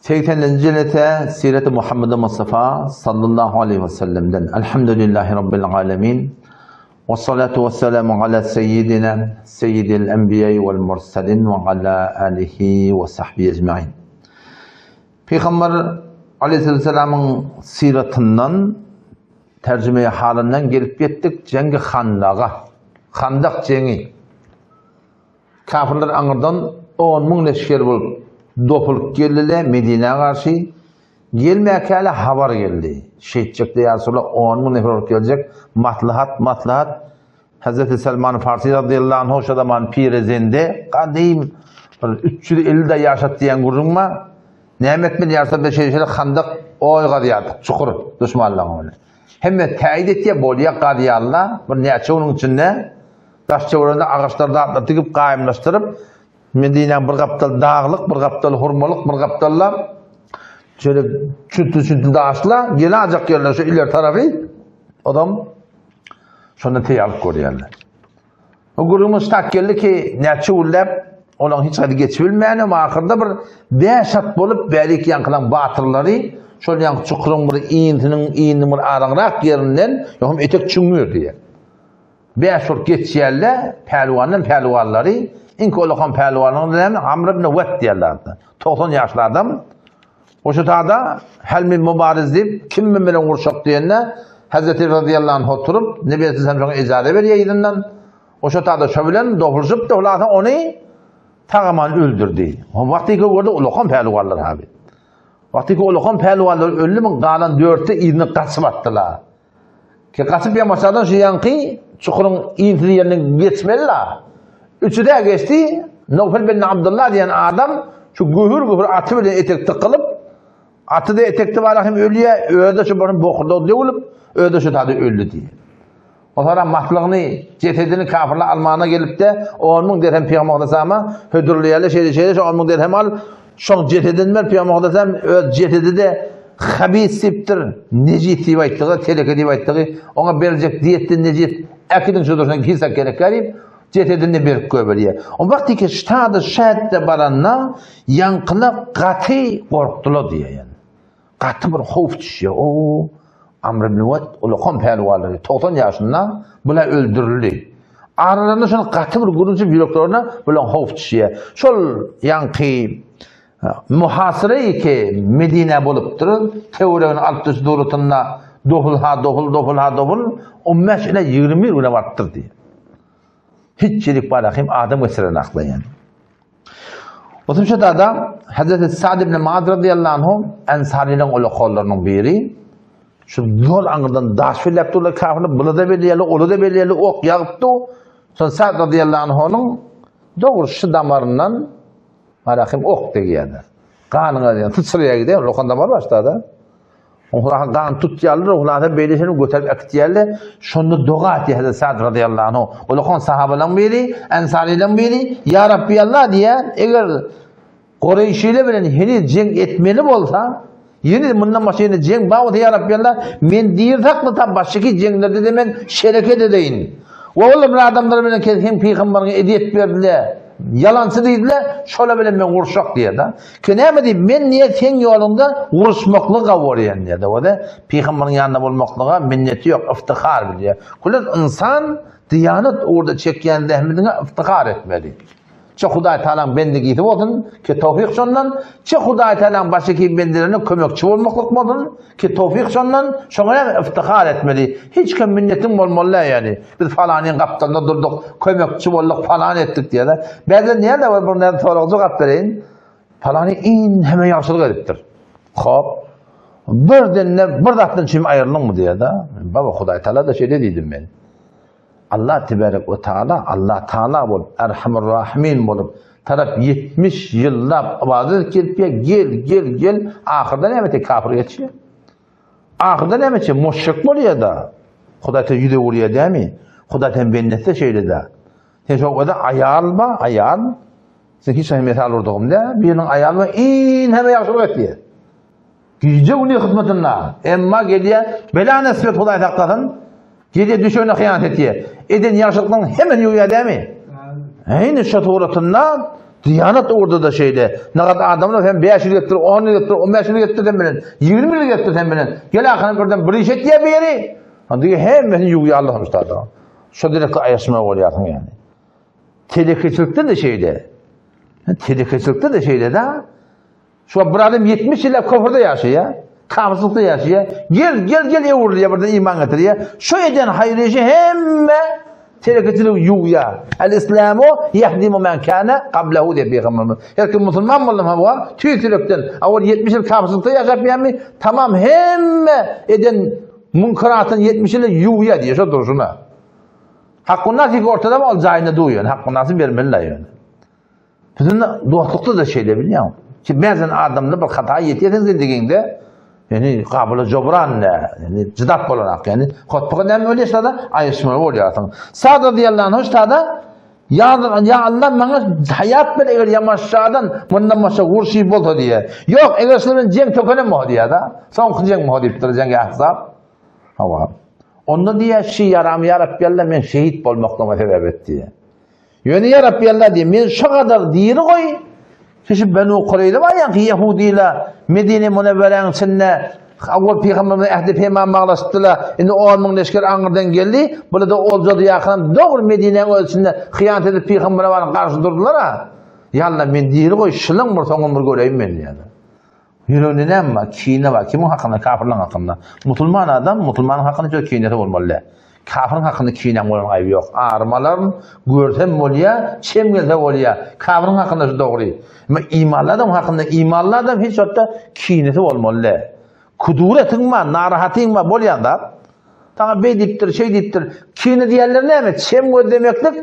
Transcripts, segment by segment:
80-nji jelese Sireti Muhammedi Mustafa sallallahu aleyhi we sellemden. Elhamdülillahi Rabbil alemin. Ve salatu ve selamu ala seyyidina seyyidil enbiya vel mursalin ve ala alihi ve sahbihi ecmain. Peygamber aleyhisselamın siratından tercüme halından gelip ýetdik Jengi Handaga. Handak jeňi. Kafirler aňyrdan 10 müň leşger bolup dopulyp geldiler Medinä garşy. Gelmäkäle habar geldi. Şeýtjekde ýa Resulallah 10 müň nefer bolup geljek. Maslahat, maslahat. Hazreti Selman Farsi radıyallahu anh şo zaman pirezende gadym bir 350 de ýaşat diýen gürrüň bar. Näme etmeli ýa Resulallah şeýle şeýle handak oý gazýardyk, çukur duşmanlaryň bilen. Hemme täýit etýär, bolýar gazýarlar. Bir näçe günüň içinde daş töwereginde agaçlar zatlar dikip gaýymlaşdyryp, Medinäň bir gapdaly daglyk, bir gapdaly hurmalyk, bir gapdalda şeýle çüntli-çüntli daşlar, gelajak ýerler şu ileri tarapy odam şonda teýalyk görýärler. O gürrüňimiz tak geldi ki, näçe günläp olaň hiç haýsy geçip bilmän, emma ahyrda bir bäş at bolup bärik ýaňkylaň batyrlary şol ýaňky çukuryň bir insiniň ininiň bir araňrak ýerinden, ýogsam etek çüňňür diýýär. Bäş bolup geçýärler, pälwandan pälwanlary, iňki olakan pälwanyň näme Amr ibn Wet diýerler. 90 ýaşly adam. Oşa tada hel min mubariz diýip, kim men bilen urşak diýende, Hazreti radiyallahu anh oturyp, Nebi Aleyhisselam şoňa ijaze berýär yzyndan. Oşa tada şo bilen dohulşyp dohlasa ony tagaman öldürdi. O wagty gördi ulakan pälwanlar abi. Wagty ulakan pälwanlar öldü, galan dörtde yzyny gaçyp atdylar. Ki gaçyp ýamaşadan şu ýaňky çukuryň insiz ýerinden geçmeli-la. Üçü-de geçdi, Nowfel bin Abdullah diýen adam şu gühür-gühür aty bilen etek tykylyp, aty-da etekde bara hem ölýär, özi-de şu bir bokurdagy döwülip, özi-de şu taýda öldi diýýär. O saram maslygyny, jesedini kafirler almana gelip-de, 10 müň dirhem Pygamber Aleyhisselama hödürleýärler, şeýle-şeýle şu 10 müň dirhem al, Şoň jesedini ber Pygamber Aleyhisselam öz jesedi-de habis diýipdir, nejis diýip aýtdygy, teleke diýip aýtdygy, oňa berjek diýetden nejis äkidiň şu durşuna gizak gerek diýip, jesedini berip goýberýär. O wagty ki ştada şäherde baranda ýaňkylar gaty gorkdular diýýär ýani. Gaty bir howf düşýär. O Amr ibn Wad ulakan pälwanlary 90 ýaşynda bular öldürildi. Aralarynda şol gaty bir gürrüňçip ýüreklerine bulan howf düşýär. Şol ýaňky muhasyra ki Medine bolupdyr. Töweregini alyp düş duratynda dohul ha dohul dohul ha dohul 15 ile 21 güne barypdyr diýýär. Hiç ýerik barahym adam geçiren aklaýan. Otumşa da Hazreti Sa'd ibn Muaz radıyallahu anhu Ensarylaryň ulakanlarynyň biri. Şu zol aňyrdan daş belläp durlar kafirler, bular da belýärler, olar da belýärler, ok ýagypdy. Şol Sa'd radıyallahu anhunyň dogry şu damaryndan Marahim ok degýärler. Ganyň azýan, syçraýar gidýär, lokan damar başda-da. Oňa gan tutýarlar, oňa beýle şeýle göterip äkitýärler. Şonda doga etýär Hazreti Sa'd radıyallahu anhu. Ulakan sahabalaryň biri, ensarylaryň biri, Ýa Rabbi Allah diýýär, eger Kureýşiler bilen heniz jeň etmeli bolsa, ýene mundan başga ýene jeň bar bolsa, Ýa Rabbi Allah, men diri saklasa başgaky jeňlerde-de men şereket edeýin. We ol bir adamlar bilen ki seň pygamberiňe ezýet berdiler, ýalançy diýdiler, şolar bilen men uruşak diýýär-de. Ki näme diýip, men diýýär seň ýoluňda uruşmaklygy gowurýan diýýär-de. O-da pygamberiň ýanynda bolmaklyga minneti ýok, iftihar bilýär. Kulen ynsan diýanat ugurda çekýän zähmetiňe iftihar etmeli. Çe Hudaý Tagalaň bendigisi bolsun, ki towfyk şondan, çe Hudaý Tagalaň başyki bendelerine kömekçi bolmaklyk bolsun, ki towfyk şondan, şoňa näme iftihar etmeli. Hiç kim minnetiň bolmaly däl ýaly. Biz falanyň gapdalynda durduk, kömekçi bolduk, falan etdik diýýär. Bäzden näde bar, bir näde sorag jogap bereýin. Falany iň hemme ýagşylyk edipdir. Hop. Birden bir zatdan çüm aýryldyňmy diýýär-de. Baba Hudaý Tagala da şeýle diýdim men. Allah tebarek we taala Allah taala bolup, Erhamur Rahimin bolup, tarap 70 ýyllap ybadat edip gelipýär, gel, gel, gel, ahyrda näme etýär, kafir geçýär. Ahyrda näme etýär, muşrik bolýar da. Hudaý te ýüz öwürýär dämi? Hudaý sen bendesi şeýle-de. Sen şo öde aýal ba, aýal. Sen hiç haýsy mesal urdugym dä, biriniň aýaly bar, iň hemme ýagşylyk etýär. Gije güni hyzmatynda. Emma gelýär, bela nesip et Hudaý saklasyn. Gelýär düşegine hyýanat etýär. Eden ýagşylyklaryň hemmesini ýuwýar dämi? Indi şu suratynda. Diýanat ugurda-da şeýle. Nagat adamlar hem 5 ýyl gelipdir, 10 ýyl gelipdir, 15 ýyl gelipdir sen bilen, 20 ýyl gelipdir sen bilen. Gel ahyry birden bir iş etýär bir ýeri. Onda hemmesini ýuwýar Allahym üstad. Şo direkde aýaşma bolýarsyň ýani. Telekeçilikde de şeýle. Telekeçilikde de şeýle da. Şu bir adam 70 ýyllap köfürde ýaşaýar, kafirçilikde ýaşaýar. Gel, gel, gel öwrülýär, birden iman getirýär. Şu eden haýyr işi hemme telekeçiligi ýuwýar. El-islamu ýehdimu men kana qablahu diýip pygamberimiz. Her kim musulman boldy hawa, tüýs ýürekden, awal 70 ýyl kafirçilikde ýaşap ýamy, tamam hemme eden munkaratyny 70 ýyl ýuwýar diýýär şo durşuna. Hakkun nasy ortada ol jaýynda duýýar. Hakkun nasy bermeli ýöne. Biziň dostlukda-da şeýle bilýäň. Ki bäzen adamda bir hata ýetýär zindigiňde, ýani gabyla jobran ne, ýani jydap bolanak, ýani hotbuga näme bolýar şada aýyşmaly bolýarsyň. Sad radiyallahu anhu şada Ya, ya Allah maňa hayat ber eger ýamaşşadan mundan başga urşy bolsa diýe. Ýok, eger şular bilen jeň tökenem bolsa diýe da. Soňky jeň bolsa diýipdir jeň Ahzab. Hawa. Onda diýe şi ýaram ýa Rabbi Allah men şehit bolmaklygyma sebäp et diýe. Ýöne ýa Rabbi Allah diýýär, meni şo gadar diri goý, şu Benu Kureýza bar ýaňky ýehudylar Medine Munewweräniň içinde awwal pygamberimiz ähdi peýman baglaşypdylar. Indi 10 müň leşger aňyrdan geldi. Bular-da oljady ýakynam dogry Medinäniň öz içinde hyýanat edip pygambere baryp garşy durdular-a. Ýa Allah meni diri goý, şylaň bir soňuny bir göreýin men diýýär. Ýüreginde näme bar? Kine bar. Kimiň hakynda? Kafirleň hakynda. Musulman adam musulmanyň hakynda hiç kinesi bolmaly däl. Kafiriň hakynda kinäň bolan aýby ýok. Arym alaryn, görsem bolýar, çem gelse bolýar. Kafiriň hakynda şu dogry. Emma imanly adam hakynda imanly adam hiç wagtda kinesi bolmaly däl. Kuduretiň bar, narahatyň bar, bolýan zat. Saňa beý diýipdir, şeý diýipdir. Kine diýenler näme? Çem gözlemeklik,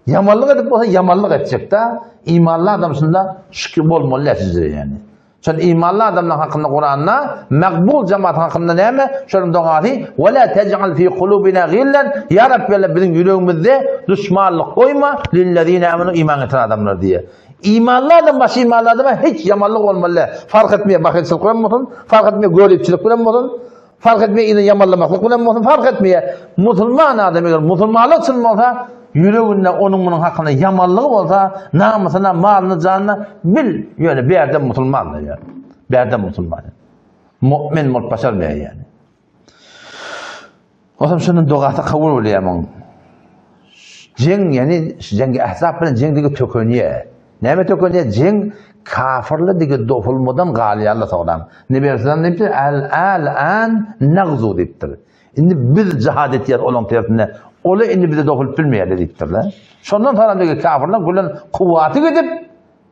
ýamanlyk edip bolsa ýamanlyk etjek-de. Imanly adam şunda şükür bolmaly däl size ýani. Şol imanly adamlaryň hakynda Kuranda makbul jemaat hakynda näme? Şonuň dogasy we la tej'al fi kulubina gillan ya Rabbi Allah biziň ýüregimizde duşmanlyk goýma lillezine amanu iman getiren adamlar diýe. Imanly adam baş imanly adama hiç ýamanlyk bolmaly däl. Fark etmeýär bahylçylyk bilen bolsun, fark etmeýär göripçilik bilen bolsun, Fark etmeýär, yzyny ýamanlamaklyk bilen bolsun, fark etmeýär. Musulman adam eger musulmanlyk çyn bolsa, ýüreginde onuň munuň hakynda ýamanlygy bolsa, namysyna, malyna, janyna bil, ýöne bärde musulman diýýär. Bärde musulman. Mu'min bolup başarmaýar ýani. Otam şunun dogasy kabul bolýar muň. Jeň ýani jeňgi Ahzab bilen jeň digi tökenýär. Näme tökenýär? Jeň kafirler digi dopulmadan galýarlar soňra. Nebi Aleyhisselam diýipdir, al al an nagzu diýipdir. Indi biz jihad etýäris olaň tersine. Olar indi bize dopulup bilmeýärler diýipdirler. Şondan soňra digi kafirler gülen kuwwaty gidip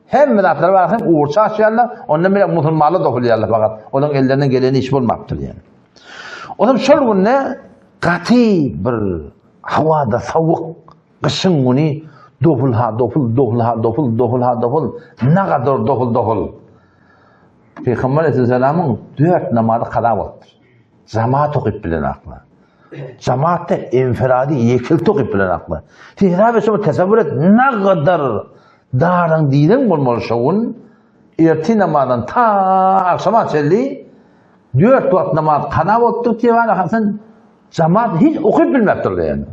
Hemme zatlar bar hem ugur çaşýarlar, ondan bile musulmanlar dopulýarlar fakat. Olaryň ellerinden gelen iş bolmapdyr ýani. Olam şol günde gaty bir hawada sowuk gyşyň güni dopul ha dopul, dopul ha dopul, dopul ha dopul, nagadar dopul dopul. Peygamber Aleyhisselamyň dört namazy kaza bolupdyr. Jamaat okyp bilen akla. Jamaatda enferadi ýekelikde okyp bilen akla. Sen hesap et, şoňa tesewür et, nagadar Daryň diýlen bolmaly şo gün ertir namazdan ta agşama çenli dört wagt namaz kaza bolupdyr ki sen jamaat hiç okyp bilmepdir diýen.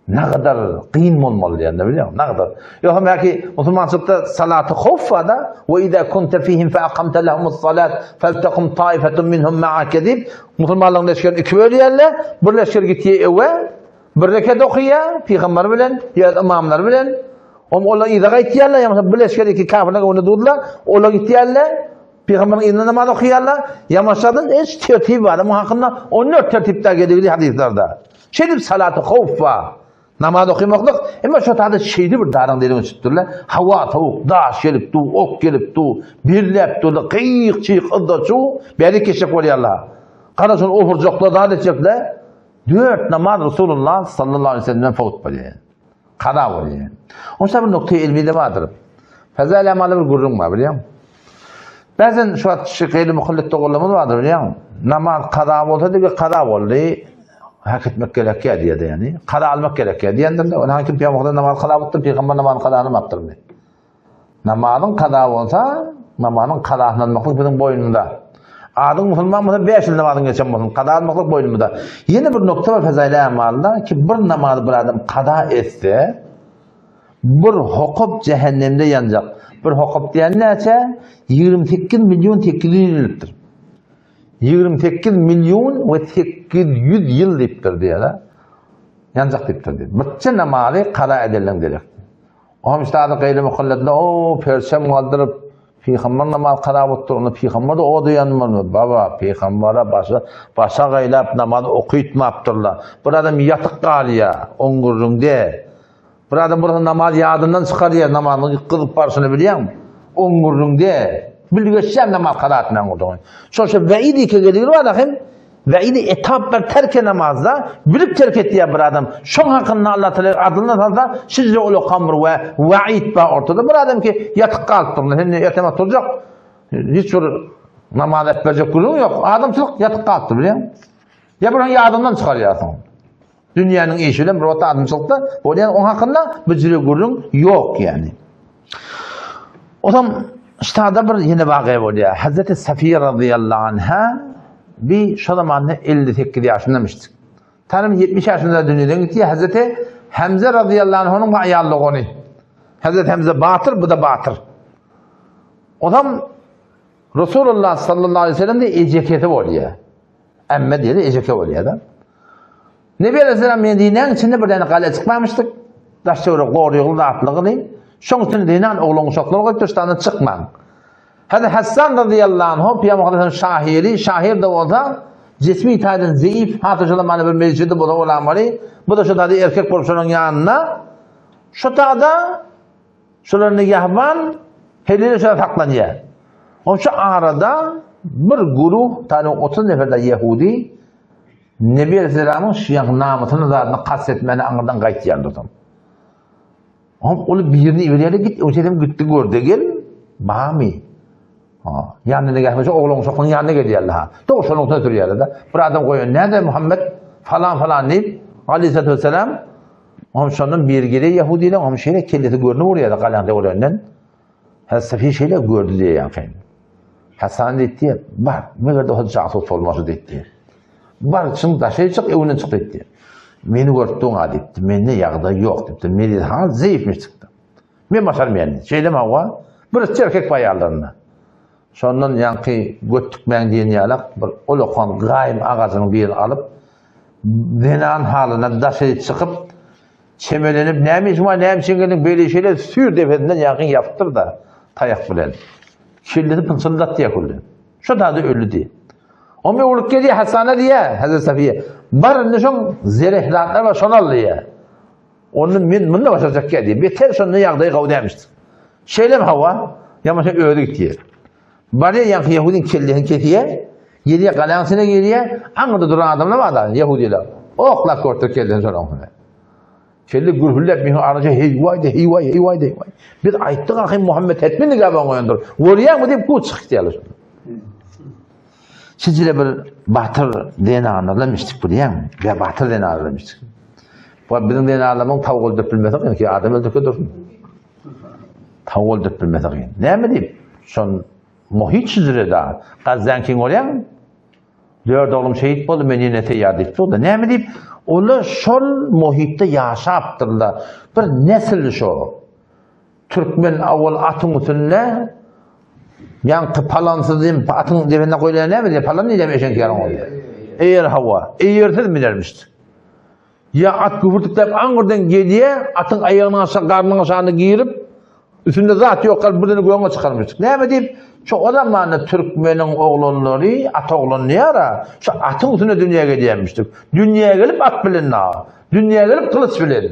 Nagadar kyn bolmaly diýen bilýän, nagadar. Ýogsa belki musulmançylykda salaty howf bar-da, we iza kunta fihim fa aqamta lahumus salat faltaqum taifatun minhum ma'aka diýip, musulmanlaryň leşgerini iki bölýärler, bir leşger gitýär ewe, Bir rekat okaýar, pygamber bilen, ýa ymamlar bilen. Om olar yza gaýtýarlar, ýa bir leşger iki kafirler öňünde durdular, olar gitýärler, pygamberiň yzynda namaz okaýarlar. Ýamaşadan hiç tertip bar, muň hakynda 14 tertipde geldi hadyslarda. Şeýdip salaty howf bar. Namaz okamaklyk, emma şo taýda şeýle bir daryň deriňe çykypdyrlar. Hawa sowuk, daş gelip dur, ok gelip dur, birläp durlar, gyýyk-çyýyk yzda-çuw, bärik geçjek bolýarlar. Gara şol ogurjaklar zat etjekler. Dört namaz Resulullah sallallahu aleyhi ve sellemden fawt bolýar. Kaza bolýar. Onsa bir nokta ilmi de bardyr. Fezail amaly bir gürrüň bar bilýäň. Bazen şu wagt şu gaýry muhallit doganlarymyz bardyr bilýäň. Namaz kaza bolsa diýip kaza boldy. Hak etmek gerek ýa diýýär ýani. Kaza almak gerek ýa diýendir. Onuň kim pygamber namaz kaza bolupdyr, pygamber namaz kaza almapdyrmy? Namazyň kaza bolsa, namazyň kazasyny almaklyk biziň boýnumyzda. Adyň musulman bolsa 5 ýyl namazyň geçen bolsun, kaza almaklyk boýnumyzda. Ýene bir nokta bar fezail amalda ki bir namazy bir adam kaza etse, Bir hokap jähennemde ýanjak. Bir hokap diýen näçe? 28 milýon 800 ýyl diýipdir. 28 milýon we 800 ýyl diýipdir diýýär. Ýanjak diýipdir diýip. Birçe namazy kaza edenleň derek. Oňam işte azy gaýry muhalletler, o perçem galdyryp, pygamber namaz kaza otdur, onda pygamber de oda ýanmaly. Baba, pygambere başa, başa gaýlap namaz okytmapdyrlar. Bir adam ýatyk galýar, oň gürrüňde. Bir adam bir namaz ýadyndan çykarýar, namazyň gyzyp barşyny bilýäňmi? Oň gürrüňde. Bilgeşýän namaz kaza etmäň boldugyny. Şol şu weid iki gelir bar hem weid etap bir terke namazda bilip terk etýär bir adam. Şoň hakynda Allah Teala adylyna salsa, şizle ol okan bir we weid bar ortada. Bir adam ki ýatyk galypdyr. Sen ýatama turjak. Hiç bir namaz etmejek gürrüň ýok. Adamçylyk ýatyk galypdyr bilýäňmi? Ýa bir ýadyndan çykarýarsyň. Dünýäniň işi bilen bir wagtda adamçylykda bolýan oň hakynda bir jüre gürrüň ýok ýani. Otam ştada bir ýene wakyýa bolýar. Hazreti Safiýe razyýallahu anha bi şo zamanda 58 ýaşyndamyşdyk. Tanym 70 ýaşynda dünýeden gitdi. Hazreti Hamza razyýallahu anhunyň aýal dogany. Hazreti Hamza batyr, bu da batyr. Otam Resulullah sallallahu aleyhi ve sellem de ejekesi bolýar. Ämme diýdi, ejeke bolýar-da. Nebi Aleyhisselam Medinäň içinde bir däne gala çykmamışdyk. Daş töwerek gorygyly zatlygydy. Şoň üçin zenan oglan uşaklar goýupdyr, ştandan çykmaň. Hadi Hassan radiyallahu anhu Peygamber Aleyhisselam şahiri, şahir de bolsa cismi taýdan zeýif, hatda şo zamanda bir mejlisde bolsa olamary, bu da şo taýda erkek bolup şonuň ýanynda. Şo taýda Şolar nigahban helile şolar saklanýar. Oň şu arada bir guruh, tany 30 nefer da Yehudi Nebi Aleyhisselamyň şu ýaňky namysyny zadyny kast etmäne aňyrdan gaýtýar dostum. Oň ol birini iberýär git, o şeýdem gitdi görde gel, bamy? Ha, ýanyna nigahban şu oglan uşaklaryň ýanyna gelýärler ha. Dogry şonuň üstüne sürýärler da. Bir adam goýan näde Muhammed falan falan diýip, Aleyhisselatü Vesselam Oňam şondan biri gelýär ýahudylaň, oňam şeýle kellesi görnüp urýar-da galaň töwereginden. Hasafi şeýle gördi diýýär ýaňky. Hasan diýdi, bar, meger-de ol jasus bolmasy diýdi. Bar, çyn daşary çyk, öňünden çyk diýdi. Meni görüp duň-a diýdi. Mende ýagdaý ýok diýdi. Meni ha zeýifmiş çykdy. Men başarmaýan diýdi. Şeýlemi hawa? Bir erkek bar ýanlarynda. Şondan ýaňky götdükmäň diýen ýalak bir ulakan gaýym agajynyň birini alyp, zenan halyna daşary çykyp, çemelenip, näme işiň bar, näme üçin geldiň, beýle şeýle süýr depesinden ýaňky ýapypdyr-da, taýak bilen. Kellesi pynçyldatdy külli. Şo taýda öldi diýip. Oňa öwrülip gelýär, Hasana diýýär, Hazreti Safiýe, bar indi şoň zereh zatlar bar, şony al diýýär. Onda men munda başarjak gel diýip. Beter şonda ýagdaýy gowy dälmişdir. Şeýlemi hawa? Ýa bolmasa özi gitýär. Barýar ýaňky ýehudyň kellesini kesýär. Gelýär galaň içine girýär. Aňyrda duran adamlar bar da, ýehudylar. Oklap görüpdir kellesini şonuň üstüne. Kelle gürhülläp meni araja heý-waý-da, heý-waý, heý-waý-da, heý-waý. Biz aýtdyk ahym Muhammet hetmen nigäh goýandyr. Görýäňmi diýip ku çykyp gitýärler şonda. Şijile bir batyr zenanlardan mişdik bilýäňmi? Ýa batyr zenanlardan mişdik. Bu biziň zenanlarymyň tawuk öldürip bilmesi kyn ki, adam öldürip dursun. Tawuk öldürip bilmesi kyn. Näme diýip? Şon muhit şijile da. Gazdan kim bolýaň? Dört oglum şehit boldy, men ýene teýýar diýip durdy. Näme diýip? Olar şol muhitde ýaşapdyrlar. Bir nesil şo. Türkmen awal atyň üstünde ýaňky palansyz diýip atyň depesine goýlan näme diýip palan diýip eşek ýaryň bolýar. Eýer hawa, eýersiz minermişdi. Ýa at güpürtikläp aňyrdan gelýär, atyň aýagynyň aşagy garnynyň aşagyna girip, üstünde zat ýok galyp birden göňe çykarmyşdyk. Näme diýip, şo o zamanda türkmeniň oglanlary at oglan diýär-a, şo atyň üstünde dünýä gelýärmişdik. Dünýä gelip at bilen na, dünýä gelip gylyç bilen.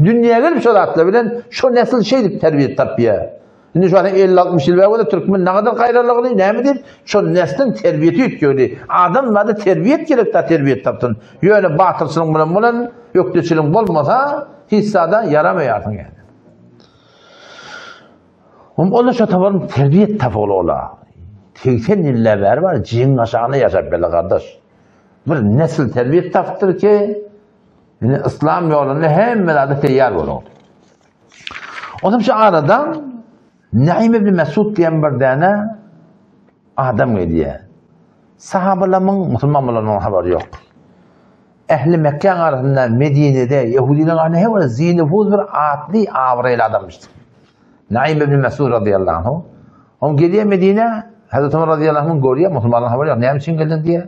Dünýä gelip şo zatlar bilen şo nesil şeýdip terbiýe tapýar. Indi şu wagt 50-60 ýyl bäri türkmen nagadar gaýralygyny näme diýip, şo nesliň terbiýesi üýtgedi. Adam bada terbiýet gerek da terbiýet tapsyn. Ýöne batyrçylyk bilen bolan ökdeçiligiň bolmasa, hiç zada ýaramaýarsyň ýani. Hum ola şo tabaryn terbiýet tapyl ola. 80 ýyl bäri bar jeň aşagyna ýaşap geldi gardaş. Bir nesil terbiýet tapdyr ki, Indi yslam ýolunda hemme zada teýýar boluň. Onsoň şu arada Naim ibn Mesud diýen bir däne adam gelýär. Sahabalamyň, musulman bolanlaryň habary ýok. Ähli Mekgäň arasynda, Medinede, ýehudileriň arasynda her bir zinufuz bir atly, abraýly adamyşdyr. Naim ibn Mesud razyýallahu anhu. Oň gelýär Medinä, Hazreti Ömer razyýallahu anhu görýär, musulmanlaryň habary ýok, näme üçin geldiň diýýär.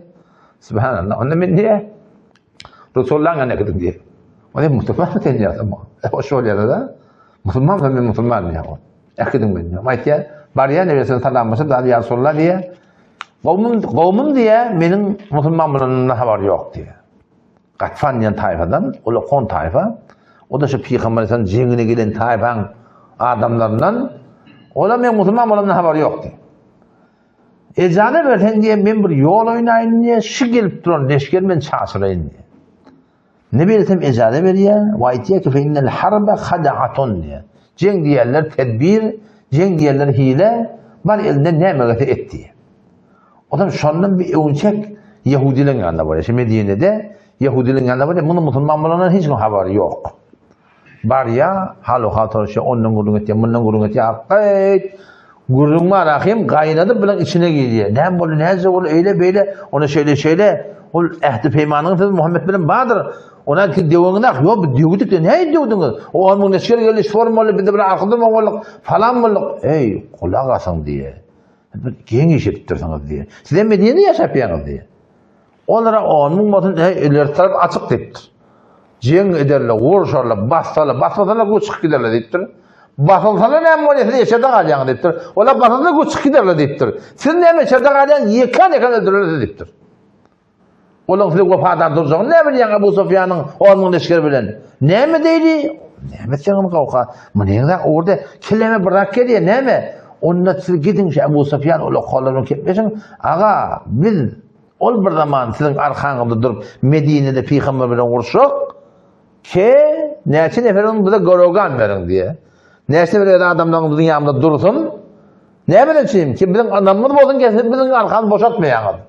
Subhanallah. Onda men diýýär, Resulullahyň ýanyna gidiň diýýär. O diýýär, musulman sen diýýär. Hoş bolýar-da. Musulman men musulman diýýär. Äkidiň meni diýýär. Aýtýar, barýar Nebi salamlaşyp, ýa Resulullah diýýär. Gowmum, gowmum diýýär, meniň musulman bolanymdan habary ýok diýýär. Gatfan diýen taýfadan, ol kon taýfa. O da şu Pygamber Aleyhisselam jeňine gelen taýfaň adamlaryndan. Ola men musulman bolanymdan habary ýok diýýär. Ejaza berseň diýýär, men bir ýol oýnaýyn diýýär, şu gelip duran leşger men çaşyraýyn diýýär. Ne bilsem ejaza berýär, we aýtýar ki, fe innel harbe hadaatun diýýär. Jeň diýerler tedbir, jeň diýerler hile, bar elinden näme gelse et diýýär. Otam şondan bir öňçek ýehudileriň ýanyna barýar. Şu Medinede ýehudileriň ýanyna barýar. Munuň musulman bolandan hiç kim habary ýok. Barýar, halu-hal soraşýar, ondan gürrüň etýär, mundan gürrüň etýär. Hakyt gürrüň bar ahym, gaýnadyp bilen içine girýär. Näme boldy, näce boldy, eýle beýle, ona şeýle şeýle. Ol ähdi peýmanyň siz Muhammet bilen bardyr. Ona ki döwüňiz ak, ýok, biz döwdük de, näme döwdüňiz? O on müň leşger geldi, şu form boldy, biz de bilen arka durmak bolduk, falan bolduk. Eý, gulak asyň diýe. Bir geň iş edipdirsiňiz diýe. Siz hem Medinede ýaşap ýaňyz diýe. Olara 10 müň bolsun, heý, ileri tarap açyk diýipdir. Jeň ederler, urşarlar, bassalar, basmasalar göç çykyp giderler diýipdir. Basylsalar näme bolýar, siz eşerde galýaňyz diýipdir. Olar basylsa göç çykyp giderler diýipdir. Siz näme eşerde galýaňyz, ýekan-ýekan öldürerler sizi diýipdir. Olaň size wepadar durjagyny näme bilýäň Abu Sufýanyň 10 müň leşgeri bilen? Näme diýdi? Näme etseňiz gowka? Muny zat ugurda kelläme bir zat gelýär, näme? Onda siz gidiň şu Abu Sufýan ol okallar bilen gepleşiň. Aga, biz ol bir zaman siziň arkaňyzda durup Medinede pygamber bilen urşak. Ke näçe neferiň bize gorogan beriň diýe. Näçe nefer öz adamlaryň biziň ýanymyzda dursun. Näme üçin? Ki biziň ynamymyz bolsun, ki siz biziň arkamyzy boşatmaýaňyz.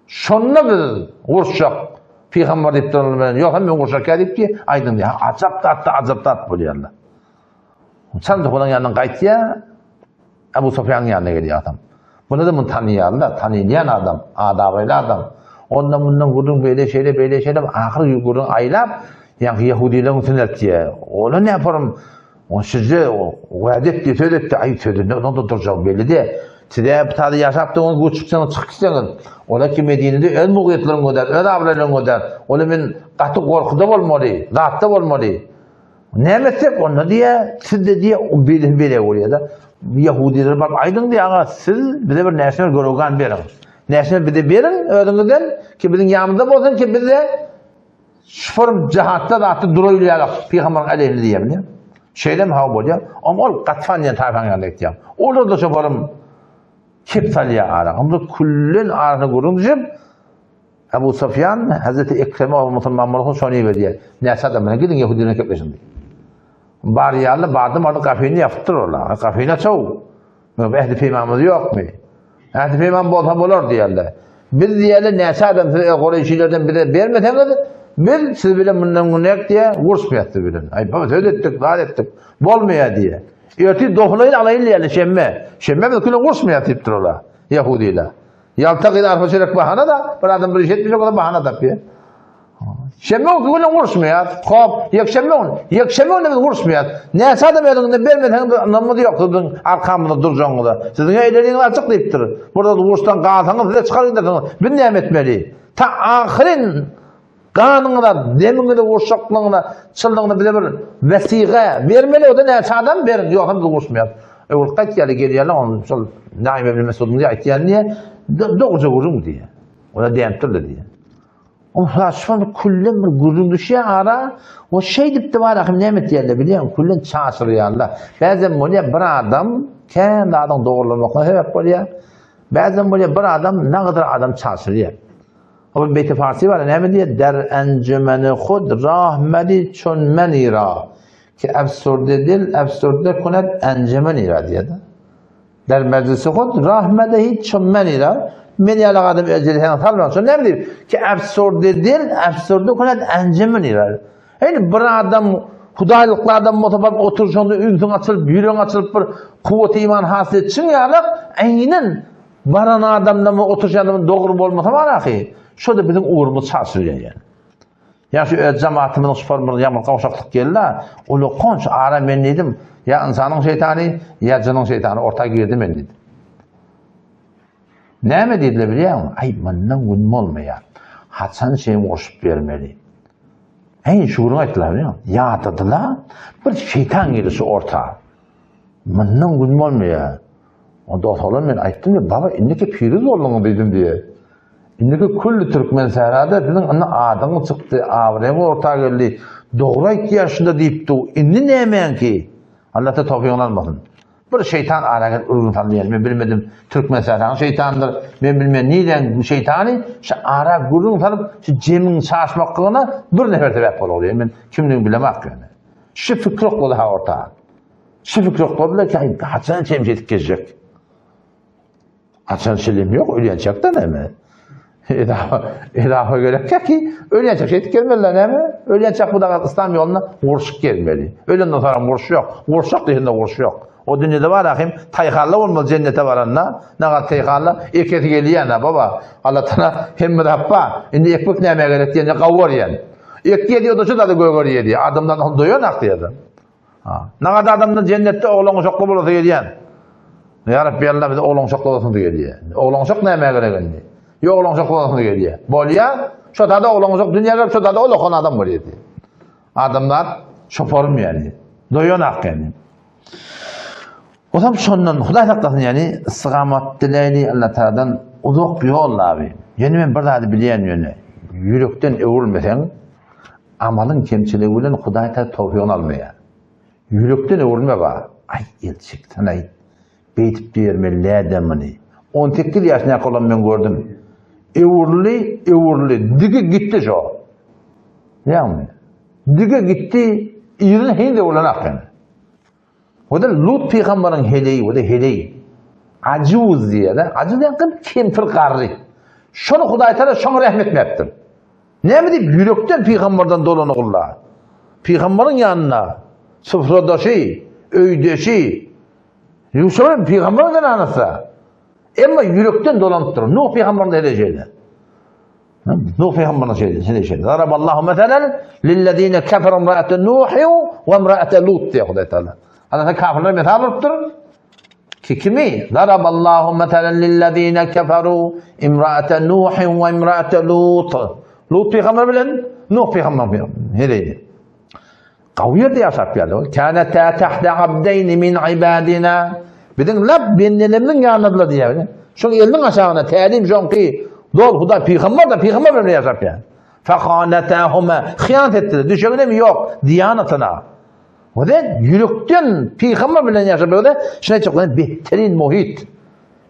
Şonda biz uruşjak pygamber diýip duranlar bilen, ýok hem men uruşak ýa diýip ki, aýdyň diýip, ajap zat da ajap zat bolýarlar. Çandy olaň ýanyndan gaýtýar, Abu Sufýanyň ýanyna gelýär adam. Bunda da muny tanyýarlar, tanylýan adam, adabyly adam. Ondan mundan gürrüň beýle şeýle beýle şeýle ahyr gürrüň aýlap, ýaňky ýehudileriň üstüne eltýär. Ola näparum O size wada etdi, söz etdi, aý sözünde onuň da durjagy belli de. Size bu taýda ýaşap durňyz, bu çyksaňyz, çykyp gitseňiz, ola ki Medinede öz mugyýetlerini göder, öz abraýlaryny göder. Ola men gaty gorkuda bolmaly, zatda bolmaly. Näme etsek onda diýe, siz de diýe, o beli bele bolýar da. Ýahudiler baryp aýdyň diýe, aga siz bize bir näşe göregan beriň. Näşe bize beriň özüňizden ki biziň ýanymyzda bolsun ki biz de Şufor jahatda zatda duraýly ýalak pygamberiň aleyhine diýýär bilýän. Şeýlemi hawa bolýar. Oňa ol Gatfan diýen taýpaň ýanyna gitýär. Olar da şoforym kep salýar ara. Onda küllen arasyna gürrüň düşüp Abu Sufýan Hazreti Ekreme o musulman bolsa şony iberýär. Näçe adam bilen gidiň ýehudiler gepleşiň diýip. Barýarlar, bardym orada gapyny ýapypdyr olar. Gapyny açaw. Ähdi peýmanymyz ýokmy? Ähdi peýman bolsa bolar diýerler. Biz diýerler näçe adam siz Kureýşilerden bize bermeseňiz, biz siz bilen mundan günek diýe uruşmaýas siz bilen. Aý baba söz etdik, zat etdik. Bolmaýar diýe. Ertir dohulaýyn alaýyn diýerler şenbe. Şenbe biz kine uruşmaýas diýipdir olar. Ýahudiler. Ýalta gyz arpa çörek bahana da, bir adam bir iş etmejek bolsa bahana tapýar. Şenbe güni uruşmaýar. Hop, ýekşenbe güni, ýekşenbe güni biz uruşmaýar. Näçe adam özüňden bermeseňiz biz ynamymyz ýok siziň arkamyzda durjagyňyza. Siziň eleriňiz açyk diýipdir. Burada uruşdan galsaňyz size çykar gidersiňiz. Biz näme etmeli? Ta ahyryn ganyňyza, demiňize uruşjaklygyna, çyllygyna bize bir wesiga bermeli, o da näçe adam beriň, ýogsa biz uruşmaýar. Öwrüp gaýtýarlar, gelýärler, onu şol Naim ibn Mesud'yň aýtýany diýe, dogruja gürrüň diýe. Ola diýipdirler diýe. O şol küllen bir gürrüň düşýär ara, o şeýdip de bar ahym näme etýärler bilýäňmi, küllen çaşyrýarlar. Bäzem bolýar bir adam kän zadyň dogrulanmagyna sebäp bolýar. Bäzem bolýar bir adam nagadyr adam çaşyrýar. O bir beýti farsi bar, näme diýýär? Der enjümeni hud rahmedi çun meni ra. Ki efsurde dil efsurde kunet enjümeni ra diýýär. Der mejlisi hut rahmede hiç çyn men ila men ýaly adam ejeli sen salman. Şo näme diýip? Ki absurde dil, absurde kunet enjemin ila. Ýani bir adam hudaýlykly adam bolsa baryp oturşanda ünsüň açylyp, ýüregiň açylyp bir kuwwat iman hasyl etşiň ýalak, eýnen baran adamdan we oturşan adamdan dogry bolmasa bar ahy. Şo-da biziň ugrumyz çaşyrýar ýani. Ýa şu öz jamaatymyzyň şu formyny ýamyr gowşaklyk geldi. Uly konç ara men diýdim, ýa ynsanyň şeýtany, ýa jynyň şeýtany orta girdi men diýdim. Näme diýdiler bilýäňmi? Aý, mundan gün bolmaýar. Haçan şeýin goşup bermeli? Eý, şu gün aýtdylar bilýäňmi? Ýadadylar. Bir şeýtan girdi şu orta. Mundan gün bolmaýar. Onda otalan men aýtdym diýip, baba indiki piruz bolduňyz diýdim diýe. Indiki külli türkmen sährada siziň indi adyňyz çykdy, abraýyňyz orta geldi. Dogry aýtýar şunda diýipdi. Indi nämäňki? Allah ta towfygyny almasyn. Bir şeýtan ara gelip ürgün saldy ýaly. Men bilmedim türkmen sähranyň şeýtanydyr. Men bilmen niräň şeýtany şu ara gürrüň salyp şu jemiň çaşmaklygyna bir nefer sebäp boldy. Men kimdigini bilemok ýöne. Şu fikir oklady ha orta. Şu fikir okladylar ki, ay haçan çemşetip gezjek? Haçan şilim yok, ölýänçek de näme? Edafa gerek ki, ölýänçek şeýdip gelmeliler näme? Ölýänçek bu da İslam ýolunda gurşuk gelmeli. Ölenden sonra gurş yok. Gurşak diýende gurş yok. O dünýede bar ahim, taýhalla bolmaly jennete baranda, nagat taýhalla ekesi gelýän baba. Allah taala hemme zapba, indi ekmek näme gerek diýende gawar ýen. Ek ýedi, o da şu da göger ýedi. Adamdan doýan ak diýdi. Nagat adamdan jennetde oglan uşakly bolasy gelýän. Ya Rabbi Allah bize oglan uşakly bolasy gelýär. Oglan uşak näme gerek indi? Ýok oglan uşakly bolasy gelýär. Bolýa, şo da oglan uşak dünýä gelip şo da ol adam bolýar. Adamlar şoparym ýaly. Doýan ak ýaly. Otam şondan Hudaý saklasyn ýaly istigamat dileýli Allah Taala'dan uzak ýol abi. Ýene men bir zady bilýän ýöne ýürekden öwrülmeseň Amalyň kemçiligi bilen Hudaý Taala towfygyny almaýar. Ýürekden öwrülme bar. Aý, el çeksen-aý. Beýdip diýermeli däl-dä muny. 18 ýaşyndaky oglan men gördüm. Öwrüldi, öwrüldi. Digi gitdi şo. Ýagny, digi gitdi, yzyna heniz öwrülenak ýöne. O da Lut pygambaryň heleýi, o da heleý. Ajuz diýýär-de. Ajuz diýen kim? Kempir garry. Şony Hudaý Taala şoňa rehmet etmepdir. Näme diýip ýürekden pygambardan dolanygylla. Pygambaryň ýanynda sufradaşy, öýdeşi, Ýuşa pygambaryň zenanasy. Emma ýürekden dolanypdyr. Nuh pygambaryň da şeýle. Nuh pygambaryň şeýle, şeýle şeýle. Daraballahu meselen lillezine keferu imra'ate Nuh we imra'ate Lut diýýär Hudaý Taala. Allah kafirlere mesal beripdir. Ki kimi? Daraballahu meselen lillezine keferu imra'ate Nuh we imra'ate Lut. Lut pygamber bilen Nuh pygamber heleýdi. Gawy ýerde ýaşap geldi. Kânetâ tahta abdeýni min ibadina. Biziň lap bendelerimiziň ýanyndadylar diýýär. Şoň eliniň aşagynda tälim şoňky dol Hudaý pygamber da pygamber bilen ýaşap geldi. Fehanetâhuma hyýanat etdiler. Düşegine mi ýok diýanatyna. Oda ýürekden pygamber bilen ýaşap öde şuna çyklan behterin muhit.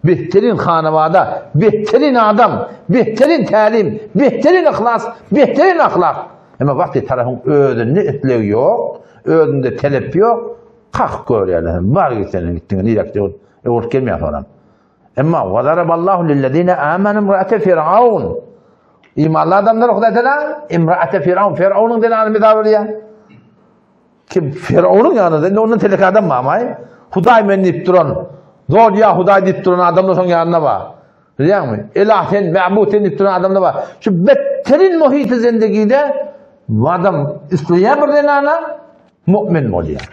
Behterin hanawada, behterin adam, behterin tälim, behterin yhlas, behterin ahlak. Emma wagty tarapyň özünde isleg ýok, özünde talep ýok, kak görýärler. Bar gitsen gitdiň, nirek diýip, öwrüp gelmeýär soňra. Emma wazaraballahu lillezine amanu imraate firavun. Imanly adamlar Hudaý Teala imraate firavun, Firavunun zenany misal berýär. Kim Firavunun ýanynda, indi ondan telek adam barmy? Hudaý men diýip duran, zor ýa Hudaý diýip duran adam da şoň ýanynda bar. Bilýäňmi? Elah sen, ma'bud sen diýip duran adam da bar. Şu betterin muhiti zendegide bu adam isleýär bir zenana mu'min bolýar.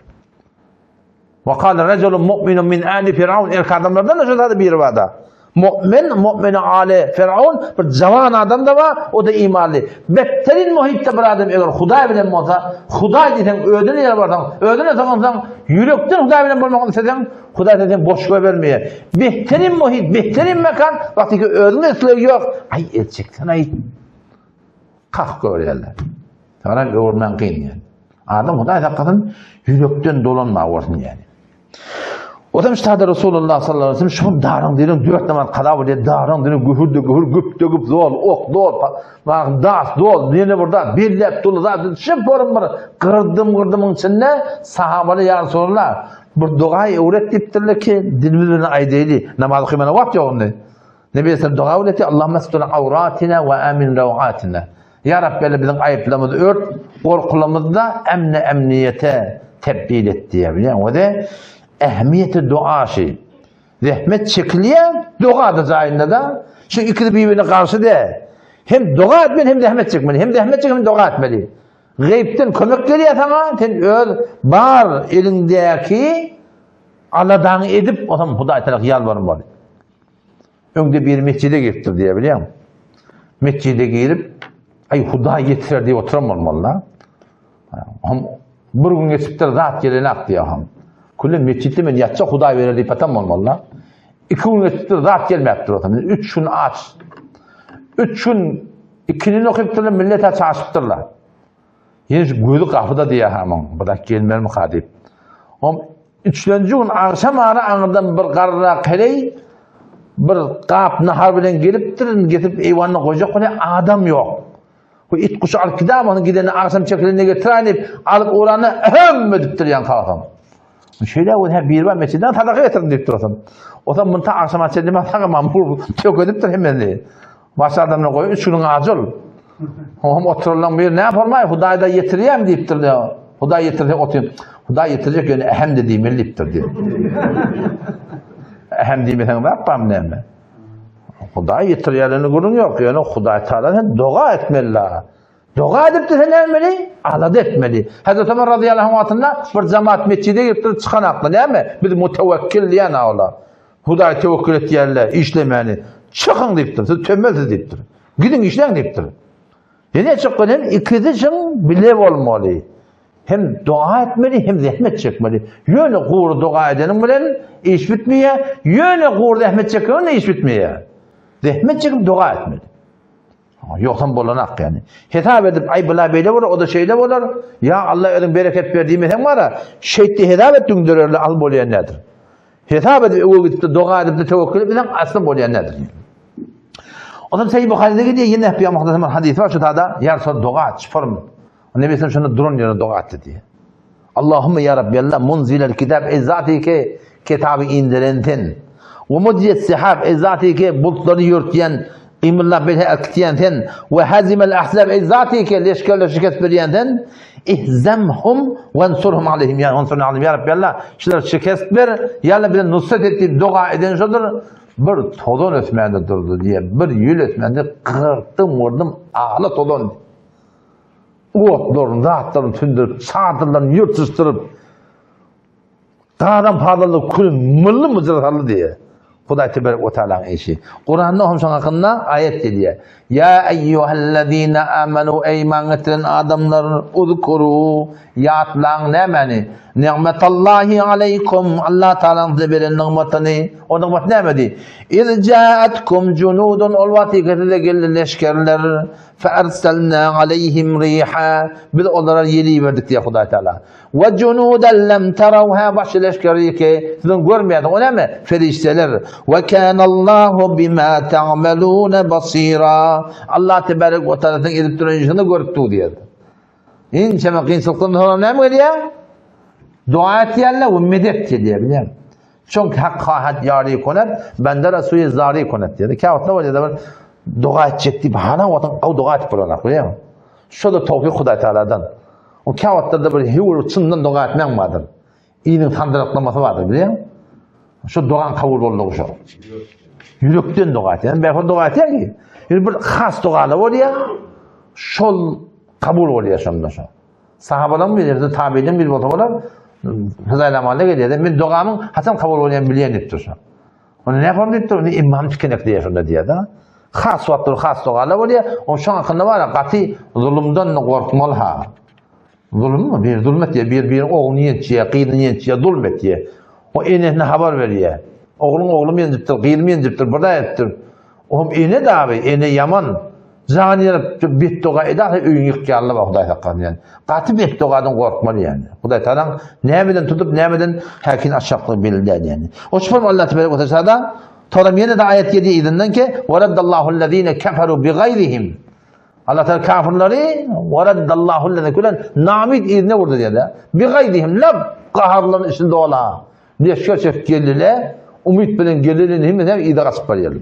Ve kâle reculun mu'minun min âli Firavun erkek adamlardan da şu zady biri bar da. Mu'min, mu'min âli Firavun bir jawan adam da bar, o da imanly. Betterin muhitde bir adam eger Hudaý bilen bolsa, Hudaý diýseň özüne ýalbarsaň, özüne sygynsaň, ýürekden Hudaý bilen bolmak isleseň, Hudaý seni boş goýbermeýär. Betterin muhit, betterin mekan, wagty ki özüňde isleg ýok, aý el çeksen aý. Kak görýärler. Soňra öwürmän kyn yani. Adam Hudaý saklasyn, ýürekden dolanma bolsun yani. Otam ştada Resulullah sallallahu aleyhi ve sellem şol daryň diýen dört namaz kaza bolýar, daryň diýen gühür de gühür, güp de güp, zol, ok zol, bak das zol, ýene bir zat, belläp dolu zat, şu forum bir gyrdym gyrdymyň içinde sahabalar ýa Resulullah bir doga öwret diýipdirler ki, dilimiz bilen aýdaýly, namaz okymana wagt ýok indi. Nebi Aleyhisselam doga öwretdi, Allahümme stur awratina we amin rawatina. Ya Rabbi biziň aýyplarymyzy ört, gorkularymyzy da emne emniýete tebdil et diýýär. Bilýän, o da ähmiýeti dua şi. Zähmet çekilýär, doga da jaýynda da. Şu ikisi bir-birine garşy däl. Hem doga etmeli, hem zähmet çekmeli. Hem zähmet çekmeli, hem doga etmeli. Gaýypdan kömek gelýär saňa, sen öz bar eliňdäki aladaňy edip, onsoň Hudaý tarap ýalbarmaly. Öňde biri metjide giripdir diýýär, bilýäňmi? Metjide girip, aý Hudaý ýetirer diýip oturan bolmaly-da. Hem bir gün geçipdir, zat gelenak diýýär hem. Külle metjitde men ýatjak Hudaý berer diýip atan bolmaly-da. Iki gün geçipdir, zat gelmäpdir otam. Üç gün aç. Üç gün ikinin okypdyrlar, millete çaşypdyrlar. Ýene şu gözi gapyda diýýär hamyň, bu zat gelmezmika diýip. Om üçlenji gün agşam ara aňyrdan bir garrak heleý bir gap nahar bilen gelipdir, getirip eýwanda goýjak bolýar, adam ýok. Bu it guşy alyp gidäm, onuň gideni agşam çekilende getiräýin diýip, alyp ugranda ähem edipdir ýaňky agam. Şeýle bolsa hä biri bar mesjiden sadaka getirdim diýip durasam. Osam munta agşama çenli men sagamam çökedipdir hemmesini. Başga adamlar goýup üç günüň ajy ol. Oňam oturanlaryň biri näme bolmaý Hudaý da ýetirýärmi diýipdir diýýär. Hudaý ýetirse otyr. Hudaý ýetirjek ýöne ähem de diýmeli diýipdir diýýär. Ähem diýmeseň zat barmy näme? Hudaý ýetirýärlerini gürrüň ýok. Ýöne Hudaý Taala sen doga etmeli la. Doga edip sen näme Alada etmeli. Hazreti Ömer razyýallahu anh wagtynda bir jemaat mesjide giripdir, çykan akly näme? Biz mutawakkil diýen ola. Hudaý tewekkül etýärler, işlemäni. Çykyň diýipdir, siz tembelsiz diýipdir. Gidiň işläň diýipdir. Ýene çykgan hem ikisi çyn bile bolmaly. Hem doga etmeli, hem zähmet çekmeli. Ýöne gury doga edeniň bilen iş bitmeýär, ýöne gury zähmet çekeniň bilen iş bitmeýär. Zähmet çekip doga etmeli. Ýogsam bolanak ýani. Hesap edip, aý bula beýle bolar, o-da şeýle bolar, ýa Alla özüň bereket ber diýmeseň bara, şeýtdi hesap et düňdererli al bolýan nädir. Hesap edip öwe gidip-de doga edip-de töwekgel etmeseň asly bolýan nädir. Ondan Sahih Buharyda gelýär, ýene Pygamber Muhammed hadysy bar şu tada, ýa Rasul doga et, çyparym. Nebi Sallam şonda duran ýerinde doga etdi diýýär. Allahümme ya Rabbi Allah munzilel kitab ey zati ki kitaby indiren sen. Ve mudiyet sihab ey zati ki bulutları yürtýän gymyldap bile äkitýän sen. Ve hazimel ahzab ey zati ki leşgerleri şikest berýän sen. Ihzemhum ve ansurhum aleyhim ya ansurna aleyhim ya Rabbi Allah. Şular şikest ber, ya Allah bize nusret et diýip doga eden şodur. Bir tozan ösmände durdy diýe, bir ýül ösmände gyrtdym vurdum agla tozan. Otlaryny, zatlaryny söndürip, çadyrlaryny ýyrtyşdyryp, garam-palaly külün mylly-myjyra saldy diýýär. Hudaý teberek we taalaň işi. Kuranda hem şoň hakynda aýat gelýär. Ýa eýýuhellezine amanu eý iman getiren adamlar uzkuru ýatlaň nämäni? Ni'metallahi aleýkum Allah taalaň size beren nygmatyny. O nygmat nämedi? Iz jaatkum junudun ol wagt size geldi leşgerler. Fe-erselnâ aleýhim riha, Biz olara ýel iberdik diýýär Hudaý Tagala. We junudan lem terawha, başga leşgeri ki, siziň görmeýärsiňiz. O näme? Perişdeler. We kânallahu bimâ ta'melûne basîrâ. Allah tebarek we taala siziň edip duran işiňizi görüp dur diýýär. Ençeme kynçylykdan soňra näme gelýär? Dua etýärler we medet gelýär, bilýäňmi? Çünki hak hahat ýary konet, bende rasuýe zary konet diýdi. Käwagtda bolýar bir doga etjek diýip, hana wagtyň aw doga etip bolanak, bilýäňmi? Şo-da towfyk Hudaý Taaladan. O käwagtlarda bir höwür çyndan doga etmäň bardyr. Iliň sandyraklamasy bardyr, bilýäňmi? Şo dogaň kabul boldugy şo. Ýürekden doga etýän, bähbit doga etýän ki. Ýöne bir has dogalar bolýar. Şol kabul bolýar şonda şo. Sahabalaryň biri, ýa-da tabiiniň biri bolsa bolar, Hudaý namazda gelýär. Men dogamyň haçan kabul bolýanyny bilýän diýipdir şo. Ony näme boldy diýipdir, ony imam tikenek diýýär şonda diýýär-de. Has wagtlar has dogalar bolýar. O şoň hakynda bar, gaty zulumdan gorkmaly ha. Zulummy? Bir zulum etýär, bir bir ogluny ýençýär, gyzyny ýençýär, zulum etýär. O enesine habar berýär. Ogluň oglum ýenjipdir, gyzym ýenjipdir, bir zat etdir. Ohm ene dagy, ene ýaman. Jan ýerip betdoga edäse öýüňi ýykýarlar bar Hudaý saklasyn ýani. Gaty betdogadan gorkmaly ýani. Hudaý tagalaň nämeden tutup nämeden häkin açjakdygy belli däl ýani. O şol Allah tebarek we taala Toram ýene-de aýat gelýär yzyndan ki, Waraddallahu keferu bigaýrihim. Allah Teala kafirleri Waraddallahu lezine külen namid yzyna vurdu diýýär. Bigaýrihim lab gaharlaryň içinde ola. Leşger çekip geldiler, umyt bilen geldiler, hemme hem yza gaçyp barýarlar.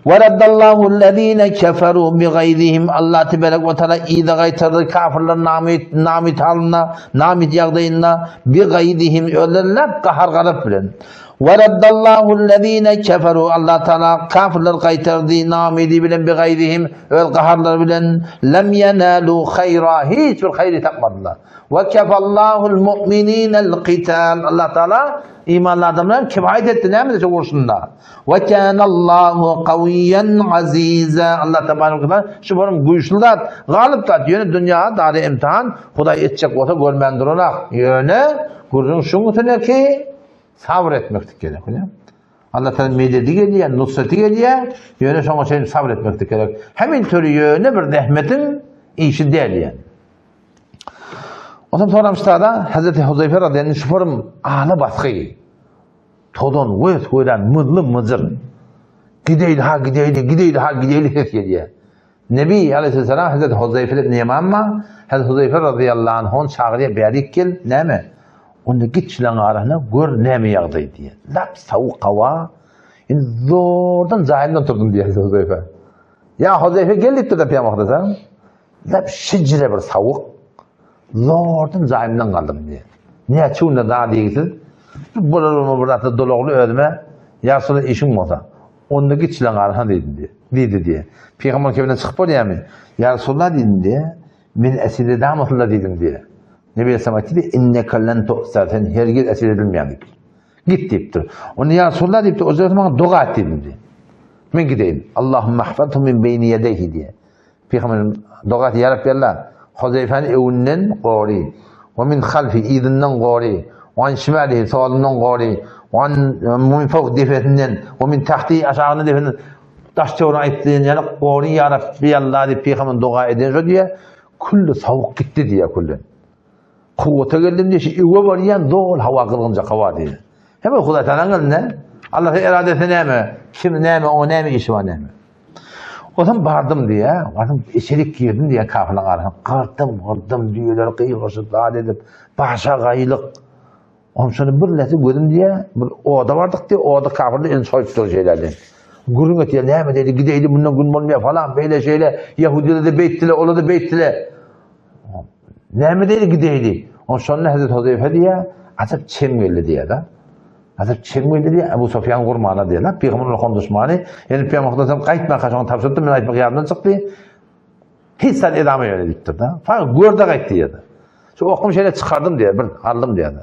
Ve raddallahu allazina keferu bigaýzihim Allah tebarek we taala yza gaýtardy kafirler namit namit halyna, namit ýagdaýynda bigaýzihim özlerine gahar gazap bilen. Ve reddallahu-llezine keferu Allah Teala kafirleri gaýtardy namidi bilen bi gaýzihim öz gaharlary bilen lem yenalu hayra hiç bir haýry tapmadylar. Ve kefallahul mu'mininel qital Allah Teala imanly adamlar kifaýet etdi näme şu urşunda. Ve kanallahu kawiyyen aziza Allah tebarek ve şu borum güýçli zat, galyp zat. Ýöne dünýä dary imtihan Hudaý etjek bolsa görmän duranak. Ýöne gürrüň şuň üstüne ki Sabr etmeklik gerek, bilýän. Allah Taala mededi gelýär, nusreti gelýär, ýöne şoňa çenli sabr etmeklik gerek. Hemin türi ýöne bir zähmetiň işi däl ýani. Ondan sonra üstada Hazreti Huzeyfe radıyallahu anh şu forum ala basgy. Tozan göz gören mızly myjyr. Gideýli ha gideýli, gideýli ha gideýli ses gelýär. Nebi aleyhisselam Hazreti Huzeyfe ibn Yaman Hazreti Huzeyfe radıyallahu anh on çagyrýar bärik gel, näme? Onda git şulaň arasyna gör näme ýagdaý diýýär. Lap sowuk hawa. Indi zordan jaýymdan turdum diýýär Hazreti Huzeyfe. Ýa Huzeyfe gel diýipdir da Pygamber Aleyhisselam. Lap şijre bir sowuk. Zordan jaýymdan galdym diýýär. Näçe günde da diýgisiz. Bolar bolmaz bir zatda dolagly özüme ýa şular işiň bolsa. Onda git şulaň arasyna diýdim diýýär. Diýdi diýýär. Pygamber kebine çykyp bolýarmy? Ýa Resulallah diýdim diýýär. Men esir edamysyla diýdim diýýär. Nebi Aleyhisselam aýtdy diýýär, Inneke len tu'ser, sen hergiz esir edilmeýäň diýipdir. Git diýipdir. Onda ýa Resulallah diýipdir, o jerde maňa doga et diýdim diýýär. Men gideýin. Allahumma hfazhu min beýni ýedeyhi diýýär. Pygamber doga etdi, ýa Rabbi Allah, Huzeyfäni öňünden gory, we min halfi, yzyndan gory, we an şimalihi, solundan gory, we an min fawk depesinden, we min tahti, aşagyndan depesinden daş töwerek aýtdy diýen ýaly gory ýa Rabbi Allah diýip pygamber doga eden şo diýýär. Külli sowuk gitdi diýýär külli. Kuwwata geldim diýýär, şu öwe barýan zol hawa gyzgynjak hawa diýýär. Hemme Hudaý Tagalaň elinde. Allahyň eradesi näme? Kim näme, oňa näme işi bar näme? Onsoň bardym diýýär, bardym içerik girdim diýýär kafirlaryň arasyna. Gyrdym, gyrdym düýeler gygyryşyp zat edip, başa gaýlyk. Onsoň şony bir lesi gözüm diýýär, bir oda bardyk diýýär, oda kafirler elini soýup dur şeýle diýýär. Gürrüň etýär, näme diýdi, gideýli mundan gün bolmaýar falan, beýle şeýle, ýehudiler-de beýtdiler, olar-da beýtdiler. Näme diýdi, gideýli. Onsoň şonda Hazreti Huzeyfe diýýär, ajap çem geldi diýýär-de. Hazreti çem geldi diýýär, Ebu Sufýan gurmana diýýär. Pygamber ulakan duşmany. Ýöne Pygamber Hudaýdan gaýtmaka şoňa tabşyrypdy, men aýtmak ýadymdan çykdy. Hiç zat edama ýöne diýipdir-de. Fakat görde gaýt diýýär. Şu okum şeýle çykardym diýýär, bir aldym diýýär.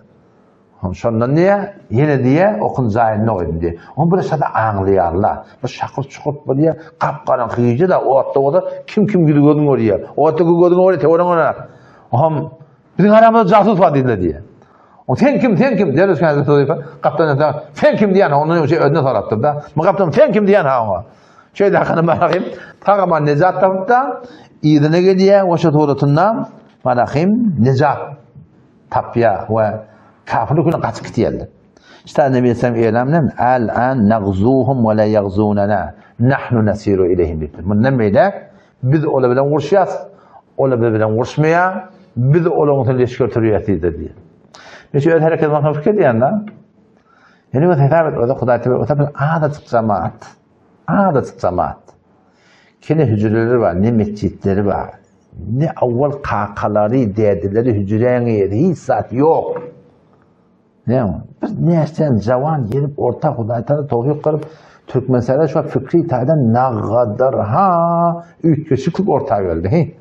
Şondan diýýär, ýene diýýär, okun jaýynda goýdum diýýär. Ony bir şada aňlaýarlar. Bir şakyr çukur bir diýýär, gap-garaňky gije-de otda bolsa kim kim ýüzi gözüň görýär. Otda gözüň görýär, töweregiň görýär. Ohm biziň aramyzda jasus bar diýdiler diýýär. O sen kim, sen kim? Derwiş Hazreti Huzeyfe gapdan öte, sen kim diýen, ondan şey özüne sorapdyr da. Bu gapdan sen kim diýen ha oňa. Şeýle hakyny marahim, tagaman nejat tapyp da, yzyna gelýär, oşa suratynda marahim nejat tapýar we kafirlik bilen gaçyp gidýärler. İşte Nebi Aleyhisselam elamnen al an nagzuhum we la yagzunana nahnu nasiru ileyhim diýipdir. Mundan beýläk biz olar bilen uruşýas, olar biz bilen uruşmaýar, biz olaryň üstüne leşger sürýäs diýdi diýýär. Men şu öz hereketimi hakynda pikir edýän da. Ýene bir hesap et, o-da Hudaý tebä bir azajyk jamaat, azajyk jamaat. Kene hüjreleri bar, ne metjitleri bar. Ne awwal kakalary, dädeleri hüjräň eýesi, hiç zat ýok. Ne? Biz näçen jawan gelip orta Hudaý Taala towfik gylyp Türkmenistanda şu fikri taýdan nagadar ha üýtgeşiklik orta geldi. He.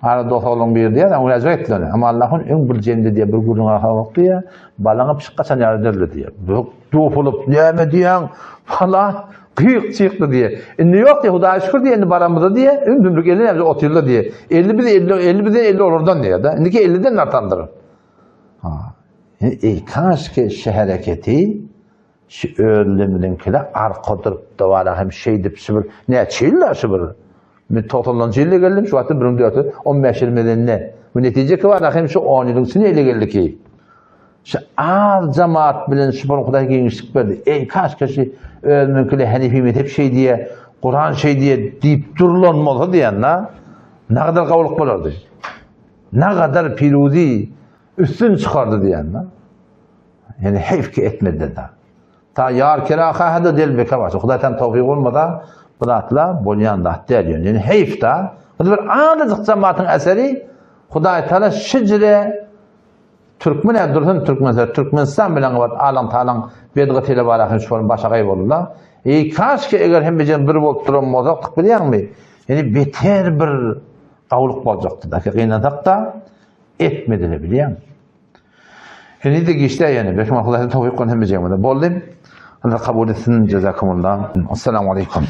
Ara dost oglan biri diýýär, oňa ýazgy etdiler. Amma Allah'ın öň bir jemde diýýär, bir gürrüň ahal wagty diýýär, balaňa pişik gaçan ýaly derdi diýýär. Dopulyp, näme diýýäň? Falan gyk çykdy diýýär. Indi ýok diýýär, Hudaýa şükür diýýär, indi baramyzda diýýär, ümsümlik 50 näme otyrlar diýýär. 50 biz 50, 50 bizden 50 olardan diýýär da. Indiki 50-den artandyr. Ha. Ey kaşki şu hereketi şu özleminiňkine arka durup da bara hem şeýdip şu bir näçe ýyllar şu bir Men togsanlanjy ýylda geldim, şu wagtda 1415 ýyl medende. Bu netije ki bar, hem şu 10 ýylyň içinde ele geldi ki. Şu az cemaat bilen şu bir Hudaý giňişlik berdi. Ey kaş kaşy özüniňkile Hanifi mezhep şey diye, Kur'an şey diye diýip durulan bolsa diýen da, ne kadar gawlyk bolardy. Ne kadar piruzi üstün çykardy diýen da. Yani heyf ki etmedi da. Ta ýar kera hada del beka başa. Hudaý tan towfik bolmasa bu zatla bolýan zat däl ýöne. Ýöne heýf da. Bu bir azajyk jematyň eseri Hudaý Taala şijre. Türkmen ä dursun Türkmenistan Türkmenistan bilen gabat alaň talaň bedgat hile bar ahyn şol başagaý boldular. Eý kaşki eger hemmejem bir bolup duran bolsak bilýäňmi? Ýani beter bir gawlyk boljakdy da. Gynansak da etmediler bilýäňmi? Henizde giçde ýene belki Hudaýdan towfyk bilen hemmejegimize boldy. Allah kabul etsin. Jazakumullah. Assalamu alaykum.